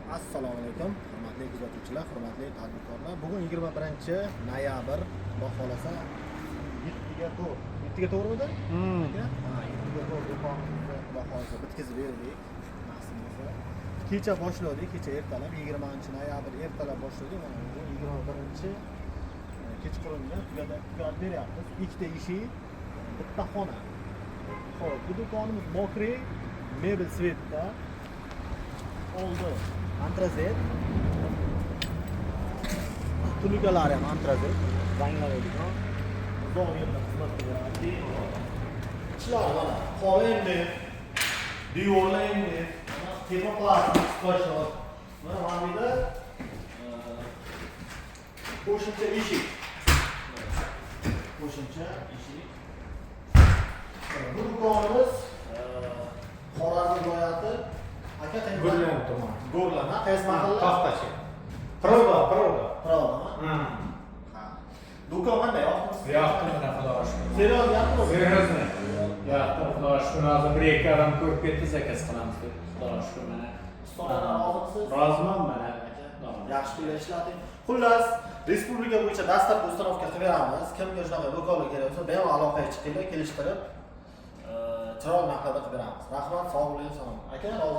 Assalomu alaykum, hurmatli kuzatuvchilar, hurmatli tadbirkorlar. Bugun 21 noyabr, Xudo xohlasa, 7ga 4, 7ga to'g'rimidi, aka? Ha, 7ga 4 do'konimizni, Xudo xohlasa, bitkazib berdik. Nasib bo'lsa, kecha boshladik, kecha ertalab, 20 noyabr ertalab boshladik. Mana bugun 21 kechqurunga tugatib beryapmiz. Ikkita eshik, bitta xona. Ho'p, bu do'konimiz мокрый mebel цвет da, oldi antrazit, tunikalari ham antrazit, zanglamaydigan, uzoq yillar xizmat qiladi. Ichlari mana qora MDF, devorlar MDF, mana tepa plastik сплошной. Mana bu yerda qo'shimcha eshik, qo'shimcha eshik. Mana bu do'konimiz Xorazm viloyati, aka, qayerda? Go'rlan tumani. Go'rlan, ha? Qaysi mahalla? Paxtachi. Pravda, Pravda. Pravdami? Ha, do'kon qanday, yoqdimi sizga? Yoqdi mana, Xudoga shukur. Серьёз gapmi? Серьёзно. Yoqdi, Xudoga shukur. Hozir bir ikki odam ko'rib ketdi, заказ qilamiz deb. Xudoga shukur, mana. Ustalardan rozimisiz? Roziman mana. Yaxshi pulga ishlating. Xullas, respublika bo'yicha доставка, установка qilib beramiz. Kimga shunaqa do'konlar kerak bo'lsa, bemalol aloqaga chiqinglar, kelishtirib, chiroyli narxlarda qilib beramiz. Rahmat, sog' bo'ling, salom, aka, rozi.